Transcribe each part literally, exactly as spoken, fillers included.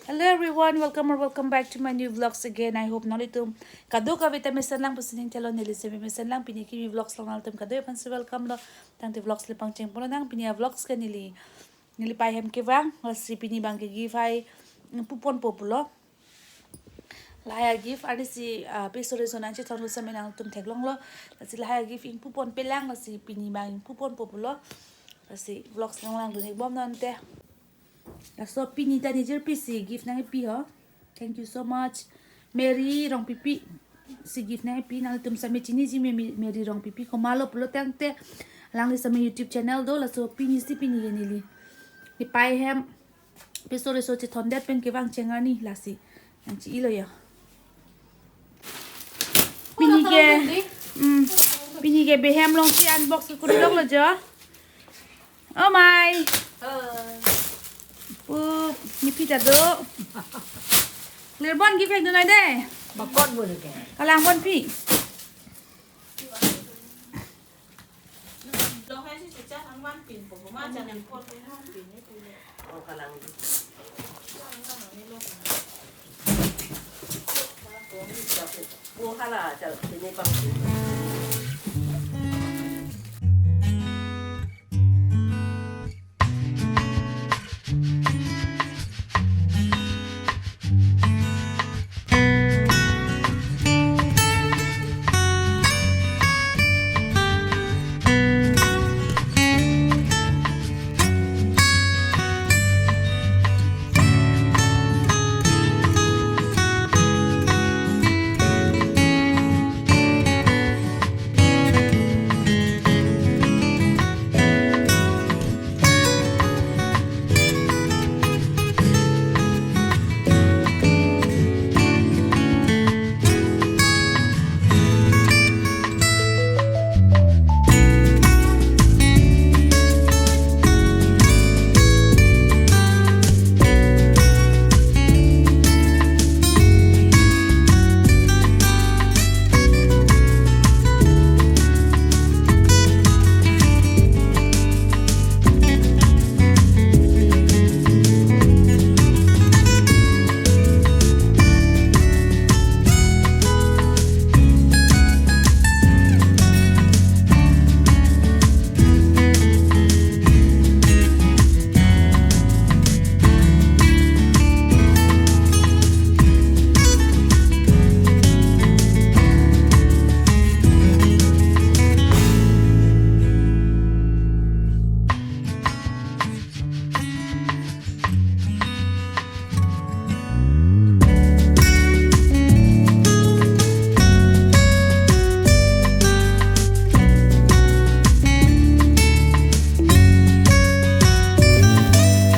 Hello everyone, welcome or welcome back to my new vlogs again. I hope nanglitum kadokave ta mesen lang pusi ning thelo, neli seme mesen lang. Pini kimi vlogs along nanglitum kadokave aphansi welcome lo. Tangte vlogs le pangcheng pon nang. Pini a-vlogs ke neli, neli pei ahem kevang, lasi pini abang ke gift hai ingpuponpo pulo. Lahai a-gift arnisi, ah, peso reso nangchethon lo seme nangtum theklonglo. Lasi lahai a-gift ingpuponpe lang, lasi pini abang ingpuponpo pulo. Lasi vlogs lang langdun-ik bom nonte. Laso pini ta nijirpi si gift nangpi ho. Thank you so much. Mary Rongpipi si gift nangpi, nangtum seme chiniji me, me, Mary Rongpipi komatlo pulo tangte. Alangli seme YouTube channel do, laso pini si pini ke neli, neli pei ahem peso reso chethondet pen kevang cheng arni lasi nangchi-ilo ya. Pini ke, hmm, pini ke behem alongsi unbox ke kuri dok lo jo. Oh my. Pu, ni pita do. Clear bon gift ekdun noi de. Bakot bole ke. Kalang bon pi. Oh, kalang. Oh, hala, chal, ini bang.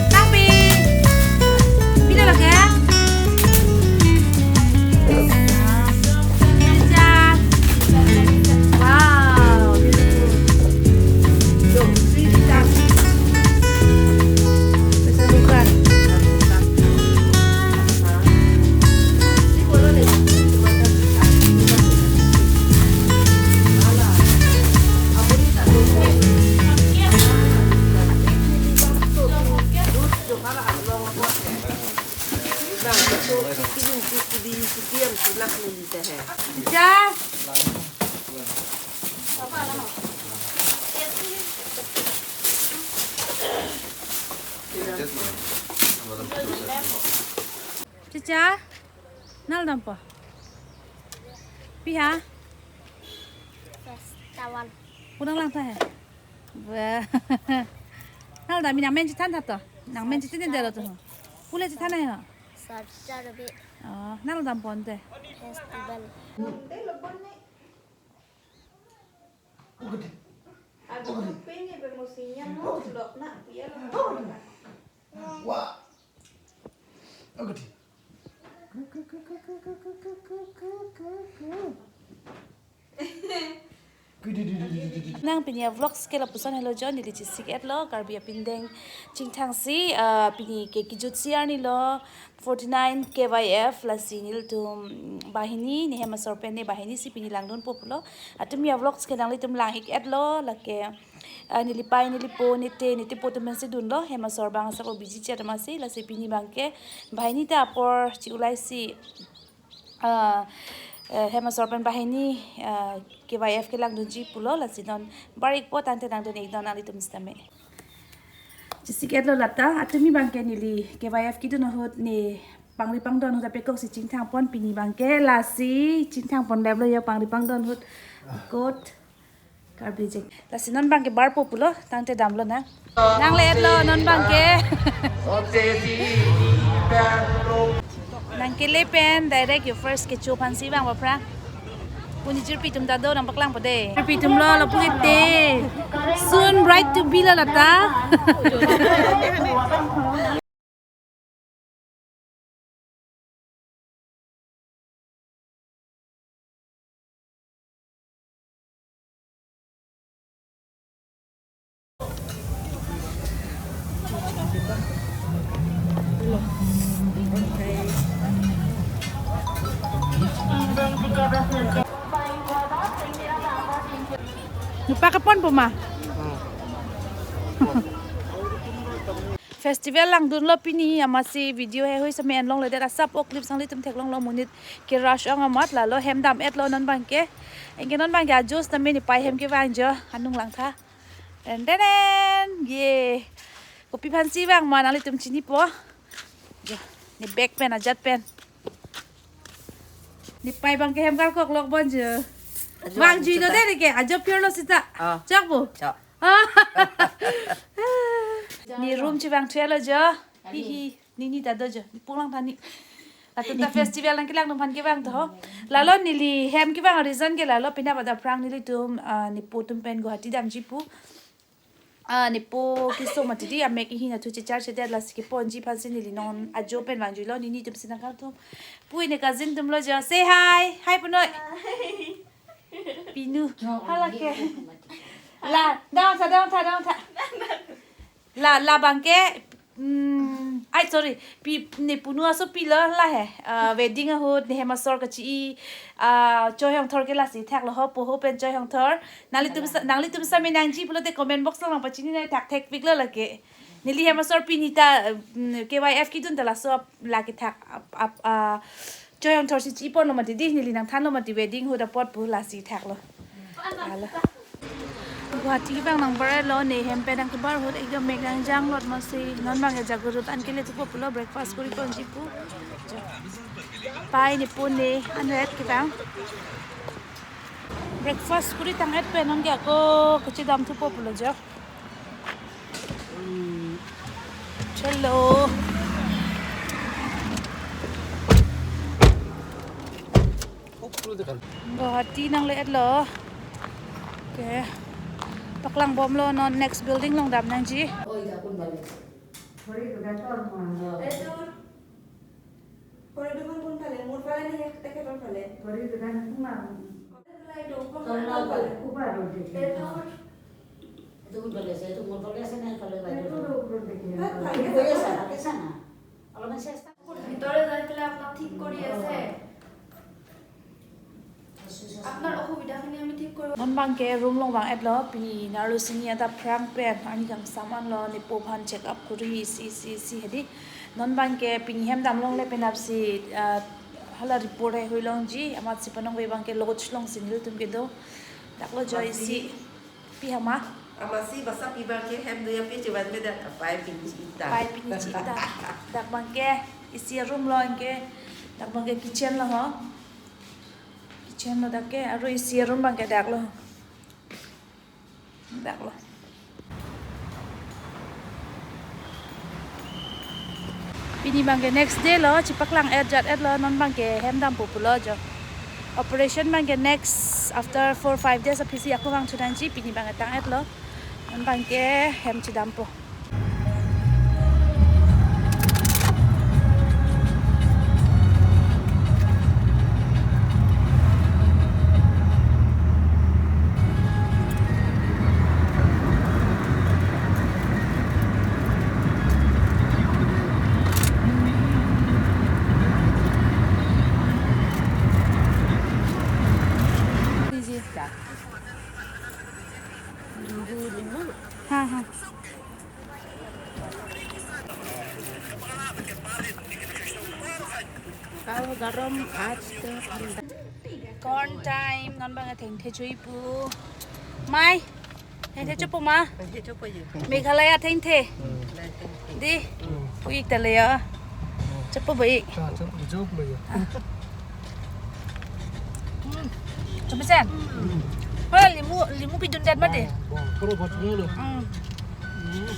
Nangpi. Pilo lake? Wow, beautiful. Pressure cooker. Chicha, nangli dampo? Pi ha? Tawan. Pu nanglang tha he? Wah. Nangli dam, nangmen chethan tha to. Nangmen chethan delo to. Pule chethan he ho. Sarcha Rabi. Oh, nangli dampo ante? Festival. Agutpin ni pemusinya mo, lok na, piya lo. Wah. Agutpin. Nang pini a-vlogs ke lapuson helo jo, neli chesik-et lo, Karbi apindeng chingthang si, ah, pini ke kejut si arni lo, forty-nine K Y F, lasi nelitum banghini, ne hem asor pen ne banghini si pini langdunpo pulo. Latum a-vlogs ke nanglitum lang-ik-et lo, lake Ah, neli pai, neli po, nete, nete po atum pensi dunlo, hem asor abang asap o biji chet amatsi, lasi pini abangke, banghini ta apor chi-ulai si, ah, eh, hem asor pen banghini, ah, K Y F kelangdunji pulo, lasi non bar-ikpo tangte nangdun-iknon nanglitum sitame. Chesiketlo lata, atumi abangke neli K Y F kedun ahut ne pangri pangdon ahut apekok si chingthang pon pini abangke, lasi chingthang pon damlo jo pangri pangdon ahut kot. Karbi jeng. Lasi non abangke bar-po pulo, tangte damlo nang. Nang le-etlo non abangke. Nang kele pen direct jo first kecho aphansi vang aphrang. Puni jirpi atum ta do nangpaklangpo de. Jirpi atum lo, lapu-ete. Soon bride to be lo lata. Nangpakapon po ma? Festival langdunlo pini amatsi video heihui sitame enlongledet asap o clip nanglitum theklonglo monit ke-rush ong amat lalo hem dam-etlo non abangke. Anke non abangke ajo sitame ne pai hem kevang jo anung langtha. Den den den. Ye. Kopi aphansi vang ma nanglitum chinipo. Jo, ne bag pen ajat pen. Ne pai abangke hem karkok lok bon jo. Ajo vang juilo chota. De ke, ajo pure lo sita. Ah. Chok po. Chok. Ne room chevang thulo jo. Hi hi. Nini ta do jo. Ne pulang tani. Latum ta festival nangkelang atum aphan kevang to. Lalo neli hem kevang reason ke lalo pini pada aphrang nelitum, ah, ne po atum pen Guwahati damji pu. Ah, ne po keso mati di, amek ihin athu chechar chedet lasi keponji aphansi neli non ajo pen vang juilo, nini atum si nangkang atum. Pui ne cousin atum lo jo. Say hi. Hi punoi. Pinu. Hala ke. La, dong tha, dong tha, dong tha. La, la abangke, mm, ai, sorry, pi, ne punu asopi lo la he, ah, wedding ahut, ne hem asor kachi-i, ah, Choi Hongthor ke lasi thaklo ho, po ho pen Choi Hongthor. Nanglitum sa-, nanglitum sitame nangji pulote comment box along nangpachininoi, thak thekpiklo lake. Neli hem asor pini ta, mm, K Y F kedun ta laso ap-, lake thak ap, ap, ah, Choi Hongthor si chiponlo mati di, neli nangthanlo mati wedding ahut apot pu lasi thaklo. Hala. Guwahati abang nangbar-etlo, ne hem pen nangkebar ahut ekdom mek nangjanglot amatsi non abangke Jagrut an kelethupo pulo breakfast koriponji pu. Pai ne po ne anvet kevang. Breakfast kori tang-et pen nonke ako kachedam thupo pulo jo. Hello. Guwahati nangle-etlo. Okay. Paklangbomlo non next building along dam nangji. ঘড়ীৰ দোকান কোনফালে? মোৰ ফালে নে তেখেতৰ ফালে? ঘড়ীৰ দোকান সোমাম। এইটো কোনফালে? সোমাম ফালে। সোমাম ফালে। এইটো কোনফালে আছে? এইটো মোৰ ফালে আছে নে এইফালে বাইদেউ? এইটো ওপৰত দেখি। তাত ভালকে গৈ আছে, ভালকে চা না। অলপমান চেষ্টা। ভিতৰে যাই পেলাই আপোনাক ঠিক কৰি আছে। আপোনাৰ অসুবিধাখিনি আমি ঠিক কৰিব। Non abangke room along vang-etlo, pini nerlo sini adap aphrang pen, arni kangsam anlo, ne po aphan check up kori, isi, isi, isi hedi. Non abangke pini hem dam longle penapsi, ah, hala report heihui longji, amatsi panong ve abangke lodge alongsi nelitum kedo. Daklo jo isi. Pi hama? Amatsi basa pi abangke hem do ya pi chevan me dak kapai pini chita. Pai pini chita. Dak abangke isi room lo anke. Dak abangke kitchen lo ho. Kitchen lo dak ke, aro isi room abangke dak lo. Dak lo. Pini abangke next day lo, chipaklang-et jat-etlo, non abangke hem dampo pulo jo. Operation abangke next after four five days aphisi ako vangthu nangji, pini abangke tang-etlo. Non abangke hem chedampo. Garam aaj to thanda. Corn time, non bang athengthe choi pu. Mai, thengthe chopo ma? Thengthe chopo yo. Meghalaya thengthe. Di, pu-ik ta le ya. Chopo ba-ik. Cha, cha, jok lo ya. Hmm. Chopo sen? Hola, limu, limu pidun det mati. Bang, bang, puro bot lo. Hmm. Hmm.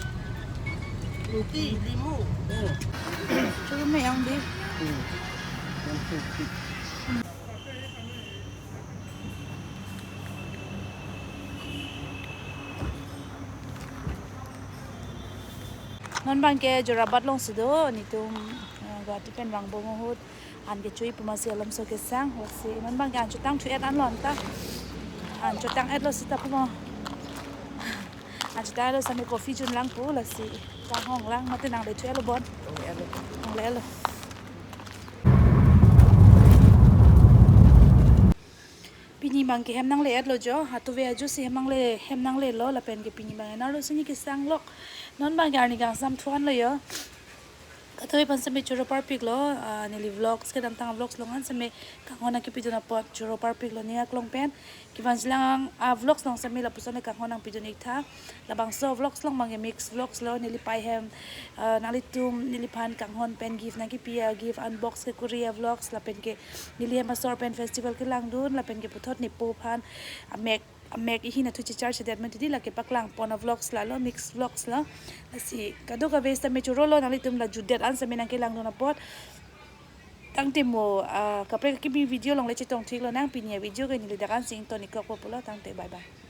Inti, limu. Hmm. Chopo me yang di. Hmm. Non bang ke Jorabat along si do, netum, eh, Guwahati pen vangbom ahut, an ke choi pu masi alam so kesang, lasi non bang ke an chotang thu-et anlo anta. An chotang-et lo seta pu mo. An chotang-et lo seta me coffee jun lang pu, lasi kanghon lang mate nangle thu-et lo bon. Nangle lo. Pini bang ke hem nangle-et lo jo, hatuve ajo si hem nangle, hem nangle lo, lapen ke pini bang ke naro sini kesang lok. Non bang ke arni kangsam thu-an lo yo. Katuve aphan seme choro parpik lo, ah, neli vlogs kedamtang vlogs along an seme kanghon nangkepidun apot choro parpik lo ning aklong pen. Kevan jilang a vlogs along seme lapuson le kanghon nangpidun-ik tha. Labangso vlogs along bang ke mix vlogs lo, neli pei hem, ah, nanglitum neliphan kanghon pen gift nangkepi a gift unbox kekuri a vlogs lapen ke neli hem asor pen festival kelangdun lapen ke puthot nepo aphan amek, amek ihin athu chechar chedet mati di lake paklang pon a vlogs lalo, mix vlogs lo. Lasi kadokave seme choro lo, nanglitum la jutdet an seme nangkelangdun apot. Tangte mo, ah, kaprek kimi video along le chetong thik lonang, pini a video ke neli dak an si ington-ik kok po pulo, tangte bye bye.